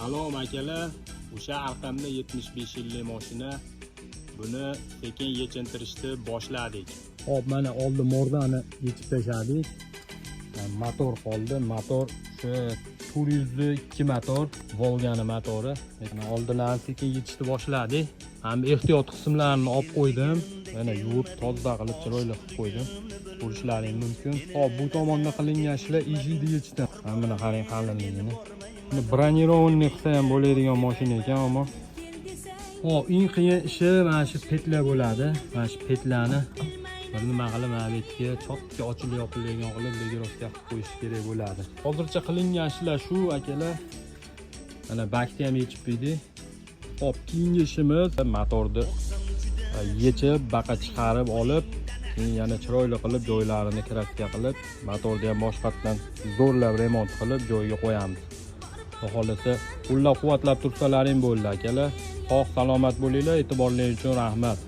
Salom, akalar. O'sha arqamda 75 yillik mashina. Buni sekin yechintirishni boshladik. Hop, mana oldi mordani yechib tashladik. Motor qoldi. Motor o'sha 402 motor, Volgani motori. Mana oldilarni sekin yechishni boshladik. Ham ehtiyot qismlarini olib qo'ydim. Mana yuvib, toza qilib, chiroyli qilib qo'ydim. Ko'rishlaring mumkin. Hop, bu tomonda qilingan ishlar, eshikni yechdim. Mana qarang qalinligini. Buni бронированный qilsa ham bo'ladigan mashina ekan, ammo hop, eng qiyin ishi mana shu петля bo'ladi. Mana shu петля ni bir nima qilib, mana bu yerga chotga ochilib yopiladigan qilib, регулировка qilib qo'yish kerak bo'ladi. Hozircha qilingan ishlar shu, akalar. Mana bakni ham yechib qo'ydik. Hop, keyingi ishimiz motorni yechib, baqa chiqarib olib, keyin yana chiroyli qilib joylarini краска qilib, motorni ham boshqatdan zo'rlab remont qilib joyiga qo'yamiz. Xudo xohlasa, qo'llab quvvatlab tursalaring bo'ldi, akalar. Sog' salomat bo'linglar, e'tiborlaring uchun rahmat.